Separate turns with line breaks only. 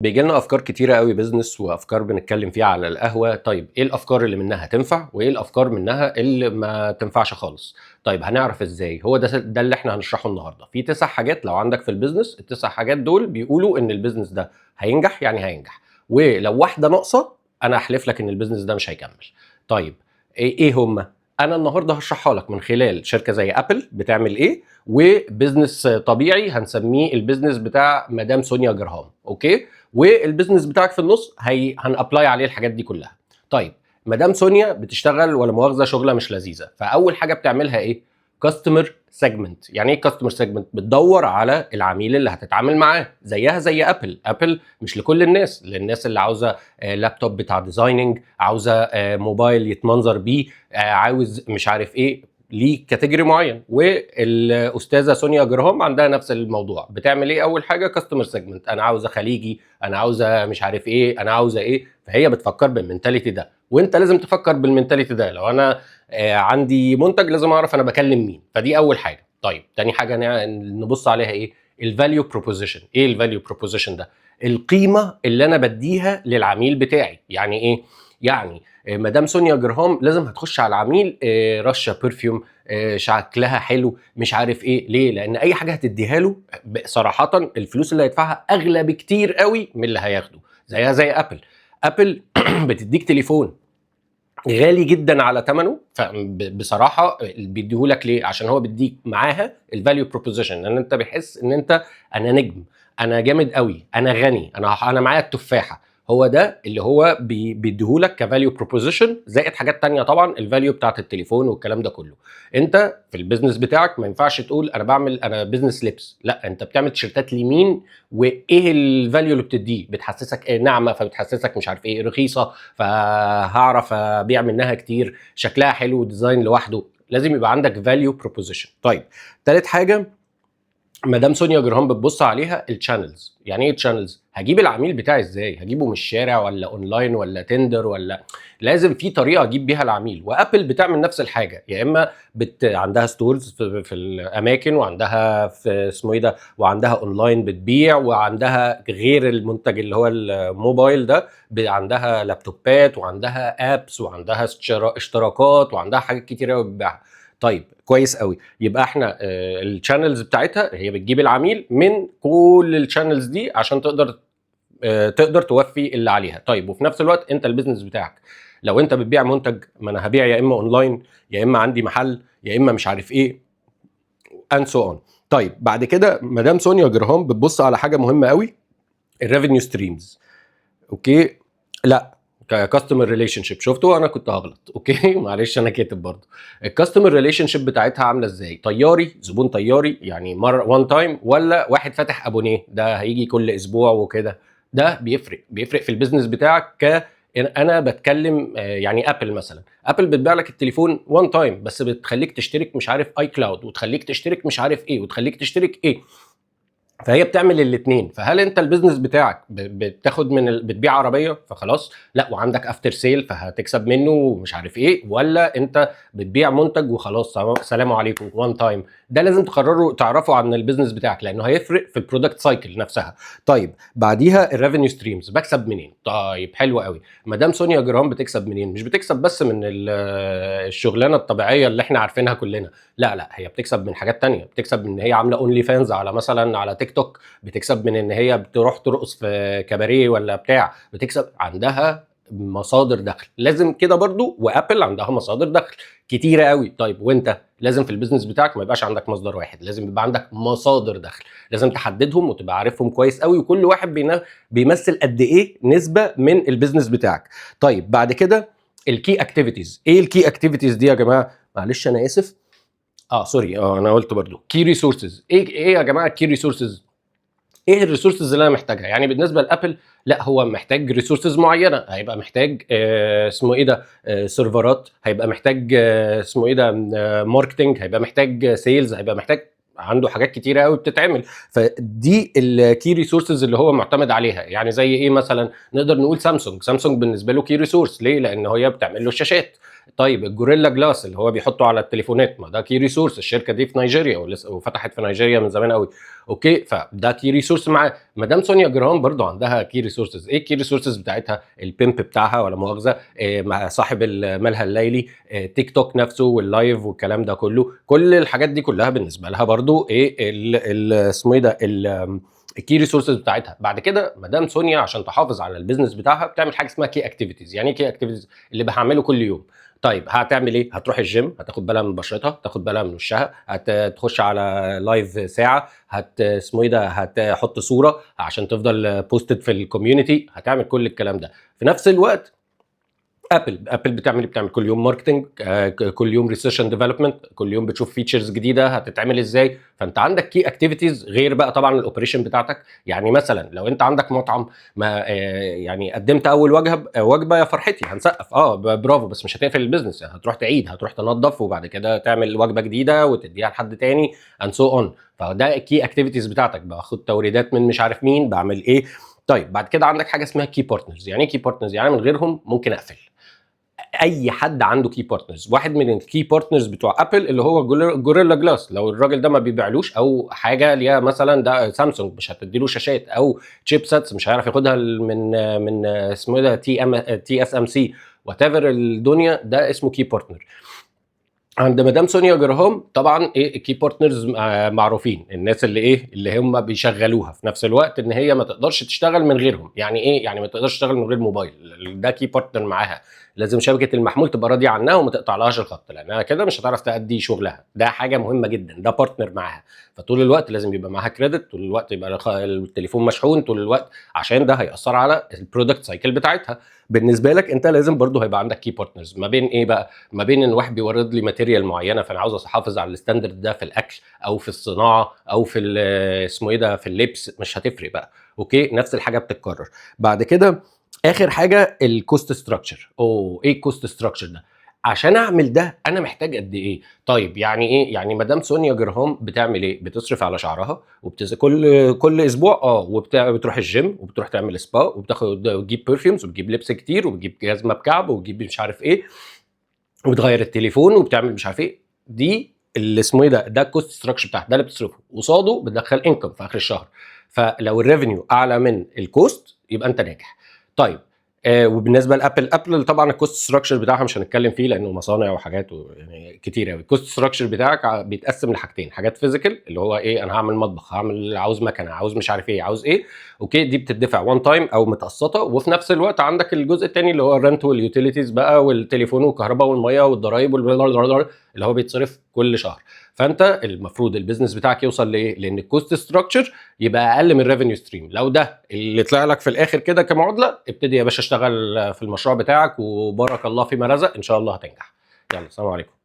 بيجي لنا افكار كتيرة قوي business وافكار بنتكلم فيها على القهوه. طيب ايه الافكار اللي منها تنفع وايه الافكار منها اللي ما تنفعش خالص؟ طيب هنعرف ازاي؟ هو ده اللي احنا هنشرحه النهارده في 9 حاجات. لو عندك في ال business التسع حاجات دول بيقولوا ان ال business ده هينجح، يعني هينجح، ولو واحدة ناقصه انا احلف لك ان ال business ده مش هيكمل. طيب ايه هم؟ انا النهارده هشرحها لك من خلال شركة زي ابل بتعمل ايه، و business طبيعي هنسميه ال business بتاع مدام سونيا جرهام، okay؟ وال business بتاعك في النص هي هن apply عليه الحاجات دي كلها. طيب مدام سونيا بتشتغل ولا مؤاخذة شغله مش لذيذه، فاول حاجة بتعملها ايه؟ customer segment. يعني ايه customer segment؟ بتدور على العميل اللي هتتعامل معاه، زيها زي ابل. ابل مش لكل الناس، للناس اللي عاوزه لابتوب بتاع designing، عاوزه موبايل يتمنظر بيه، عاوز مش عارف ايه، ليه category معين. والاستاذه سونيا جرهام عندها نفس الموضوع. بتعمل ايه؟ اول حاجة customer segment، انا عاوزه خليجي، انا عاوزه مش عارف ايه، انا عاوزه ايه. فهي بتفكر بال mentality ده، وانت لازم تفكر بال mentality ده. لو انا عندي منتج لازم اعرف انا بكلم مين. فدي اول حاجه. طيب تاني حاجة نبص عليها ايه؟ ال value proposition. ايه ال value proposition ده؟ القيمة اللي انا بديها للعميل بتاعي. يعني ايه؟ يعني مدام سونيا جرهام لازم هتخش على العميل رشه perfume، شكلها حلو، مش عارف ايه. ليه؟ لان اي حاجة هتديها له صراحة الفلوس اللي هيدفعها اغلى بكتير قوي من اللي هياخده. زيها زي ابل. ابل بتديك تليفون غالي جدا على ثمنه، فبصراحة بيديهولك ليه؟ عشان هو بيديك معاها ال value proposition، ان انت بتحس ان انت انا نجم، انا جامد قوي، انا غني، انا معايا التفاحه. هو ده اللي هو بيديهولك ك value proposition، زائد حاجات تانية طبعا، ال value بتاعت التليفون والكلام ده كله. انت في ال business بتاعك ما ينفعش تقول انا بعمل انا business لبس، لا، انت بتعمل تيشيرتات لمين وايه ال value اللي بتديه؟ بتحسسك ايه؟ ناعمه، فبتحسسك مش عارف ايه، رخيصة فهعرف ابيع منها كتير، شكلها حلو، design لوحده. لازم يبقى عندك value proposition. طيب تالت حاجة مدام سونيا جرهام بتبص عليها ال channels. يعني ايه channels؟ هجيب العميل بتاعي ازاي؟ هجيبه من الشارع ولا اونلاين ولا تندر؟ ولا لازم في طريقه اجيب بيها العميل. وابل بتعمل نفس الحاجه، يا اما عندها stores في الاماكن، وعندها في اسمه ايه ده، وعندها اونلاين بتبيع، وعندها غير المنتج اللي هو الموبايل ده عندها لابتوبات وعندها apps وعندها اشتراكات وعندها حاجات كتير قوي بتبيعها. طيب كويس قوي، يبقى احنا ال channels بتاعتها هي بتجيب العميل من كل ال channels دي عشان تقدر توفي اللي عليها. طيب وفي نفس الوقت انت ال business بتاعك لو انت بتبيع منتج، ما انا هبيع يا اما اونلاين يا اما عندي محل يا اما مش عارف ايه and so on. طيب بعد كده مدام سونيا جرهام بتبص على حاجة مهمة قوي، ال revenue streams. okay، لا، customer relationship. شفتوا انا كنت هغلط؟ okay معلش، انا كاتب برضه ال customer relationship بتاعتها عامله ازاي؟ طياري، زبون طياري يعني مرة one time، ولا واحد فاتح abonné ده هيجي كل اسبوع وكده. ده بيفرق، بيفرق في ال business بتاعك. ك انا بتكلم يعني ابل مثلا، ابل بتبيع لك التليفون one time، بس بتخليك تشترك مش عارف iCloud، وتخليك تشترك مش عارف ايه، وتخليك تشترك ايه. فهي بتعمل الاثنين. فهل انت ال business بتاعك بتاخد من بتبيع عربية فخلاص لا وعندك after sale فهتكسب منه ومش عارف ايه، ولا انت بتبيع منتج وخلاص سلام عليكم one time؟ ده لازم تقرروا تعرفوا عن ال business بتاعك لانه هيفرق في ال product cycle نفسها. طيب بعديها ال revenue streams، بكسب منين؟ طيب حلو قوي، مدام سونيا جرام بتكسب منين؟ مش بتكسب بس من الشغلانة الطبيعية اللي احنا عارفينها كلنا، لا لا، هي بتكسب من حاجات تانية. بتكسب من ان هي عامله OnlyFans على مثلا على تيك توك، بتكسب من ان هي بتروح ترقص في كباريه ولا بتاع، بتكسب، عندها مصادر دخل. لازم كده برضو، وابل عندها مصادر دخل كتيرة قوي. طيب وانت لازم في ال business بتاعك ما يبقاش عندك مصدر واحد، لازم يبقى عندك مصادر دخل، لازم تحددهم وتبقى عارفهم كويس قوي، وكل واحد بيمثل قد ايه نسبه من ال business بتاعك. طيب بعد كده ال key activities. ايه ال key activities دي يا جماعه؟ معلش انا اسف، sorry، انا قلت برضو key resources. ايه يا جماعة ال key resources؟ ايه ال resources اللي انا محتاجها؟ يعني بالنسبة لابل لا، هو محتاج resources معينه، هيبقى محتاج اسمه ايه ده سيرفرات، هيبقى محتاج اسمه ايه ده marketing، هيبقى محتاج sales، هيبقى محتاج، عنده حاجات كتيرة قوي بتتعمل. فدي ال key resources اللي هو معتمد عليها. يعني زي ايه مثلا؟ نقدر نقول سامسونج. سامسونج بالنسبة له key resource، ليه؟ لان هي بتعمل له الشاشات. طيب ال Gorilla Glass اللي هو بيحطه على التليفونات، ما ده key resource، الشركة دي في نيجيريا وفتحت في نيجيريا من زمان قوي. okay، فده key resource معاه. مدام سونيا جراهام برضو عندها key resources. ايه ال key resources بتاعتها؟ ال pimp بتاعها ولا مؤاخذة، مع صاحب الملهى الليلي، تيك توك نفسه وال live والكلام ده كله. كل الحاجات دي كلها بالنسبة لها برضو ايه اسمه ايه ده ال key resources بتاعتها. بعد كده مدام سونيا عشان تحافظ على ال business بتاعها بتعمل حاجة اسمها key activities. يعني ايه key activities؟ اللي بعمله كل يوم. طيب هتعمل ايه؟ هتروح الجيم، هتاخد بالها من بشرتها، تاخد بالها من وشها، هتخش على live ساعة، هت اسمه ايه ده هتحط صوره عشان تفضل posted في ال community، هتعمل كل الكلام ده. في نفس الوقت Apple بتعمل إيه؟ بتعمل كل يوم marketing، كل يوم research and development، كل يوم بتشوف features جديدة هتتعمل ازاي. فانت عندك key activities غير بقى طبعا ال operation بتاعتك. يعني مثلا لو انت عندك مطعم ما يعني قدمت اول وجبة يا فرحتي هنسقف، برافو، بس مش هتقفل ال business، يعني هتروح تعيد، هتروح تنظف وبعد كده تعمل وجبة جديدة وتديها لحد تاني and so on. فده ال key activities بتاعتك، باخد توريدات من مش عارف مين، بعمل ايه. طيب بعد كده عندك حاجة اسمها key partners. يعني ايه key partners؟ يعني من غيرهم ممكن اقفل. اي حد عنده key partners. واحد من ال key partners بتوع Apple اللي هو Gorilla Glass، لو الراجل ده ما بيبيعلوش او حاجة ليها مثلا، ده سامسونج مش هتديله شاشات او chipsets مش هيعرف ياخدها من اسمه ايه ده تي اس ام سي وات الدنيا، ده اسمه key partner. عند مدام سونيا جراهام طبعا ايه ال key partners؟ معروفين، الناس اللي ايه اللي هم بيشغلوها في نفس الوقت ان هي ما تقدرش تشتغل من غيرهم. يعني ايه؟ يعني ما تقدرش تشتغل من غير موبايل، ده key partner معاها. لازم شبكة المحمول تبقى راضية عنها وما تقطعلهاش الخط، لانها كده مش هتعرف تأدي شغلها. ده حاجة مهمة جدا، ده partner معاها. فطول الوقت لازم يبقى معاها credit، طول الوقت يبقى التليفون مشحون طول الوقت، عشان ده هيأثر على ال product cycle بتاعتها. بالنسبة لك انت لازم برضو هيبقى عندك key partners، ما بين ايه بقى؟ ما بين ان واحد بيورد لي material معينة فانا عاوز احافظ على ال standard ده في الاكل او في الصناعة او في اسمه ايه ده في اللبس، مش هتفرق بقى. okay، نفس الحاجة بتتكرر. بعد كده اخر حاجة ال cost structure. اوه، ايه ال cost structure ده؟ عشان اعمل ده انا محتاج قد ايه؟ طيب يعني ايه؟ يعني مدام سونيا جرهام بتعمل ايه؟ بتصرف على شعرها كل اسبوع، وبتروح الجيم وبتروح تعمل سبا وبتاخد وتجيب perfumes وبتجيب لبس كتير وبتجيب جزمه بكعب وبتجيب مش عارف ايه وبتغير التليفون وبتعمل مش عارف ايه. دي اللي اسمه ايه ده ده ال cost structure بتاعها، ده اللي بتصرفه قصاده بتدخل income في اخر الشهر. فلو ال revenue اعلى من ال cost يبقى انت ناجح. طيب وبالنسبة ل Apple، Apple طبعا ال cost structure بتاعها مش هنتكلم فيه لانه مصانع وحاجات يعني كتير قوي. ال cost structure بتاعك بيتقسم لحاجتين، حاجات physical اللي هو ايه، انا هعمل مطبخ، هعمل عاوز مكنه، عاوز مش عارف ايه، عاوز ايه، okay، دي بتدفع one time او متقسطه. وفي نفس الوقت عندك الجزء الثاني اللي هو ال rent وال utilities بقى والتليفون والكهرباء والمية والضرايب اللي هو بيتصرف كل شهر. فانت المفروض ال business بتاعك يوصل لايه؟ لان ال cost structure يبقى اقل من ال revenue stream. لو ده اللي طلع لك في الاخر كده كمعادله، ابتدي يا باشا اشتغل في المشروع بتاعك وبارك الله فيما رزق، ان شاء الله هتنجح. يلا، السلام عليكم.